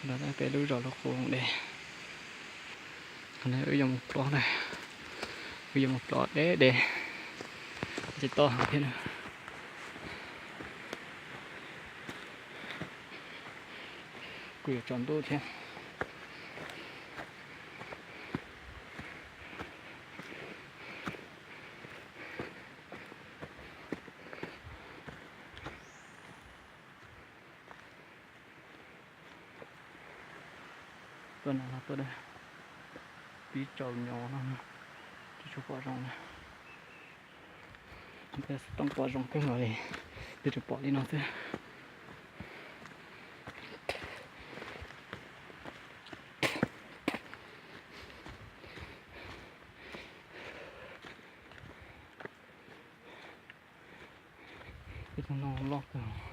Los peb lub zos Lub Qub Voos Dej. Wb yuav mus plob na, wb yuav mus plob deb deb, tsis toj heev thiab na. Kuj yuav tsaus ntuj thiab. Tuaj no tuaj pib tsaus nyo no, tsis tshua pom zoo na. Xov tooj pom zoo kawg nkaus li, twb tsuas pom li no xwb. Ib tug no loj kawg.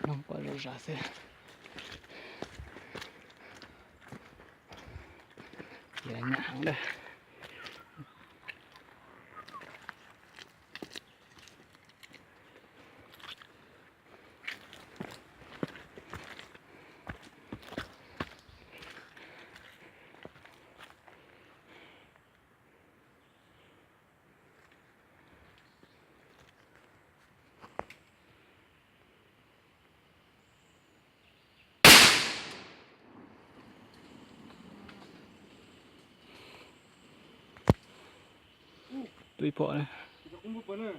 No pom zoo zam xwb. Ces nyam heev lawm. Twb ib pom na.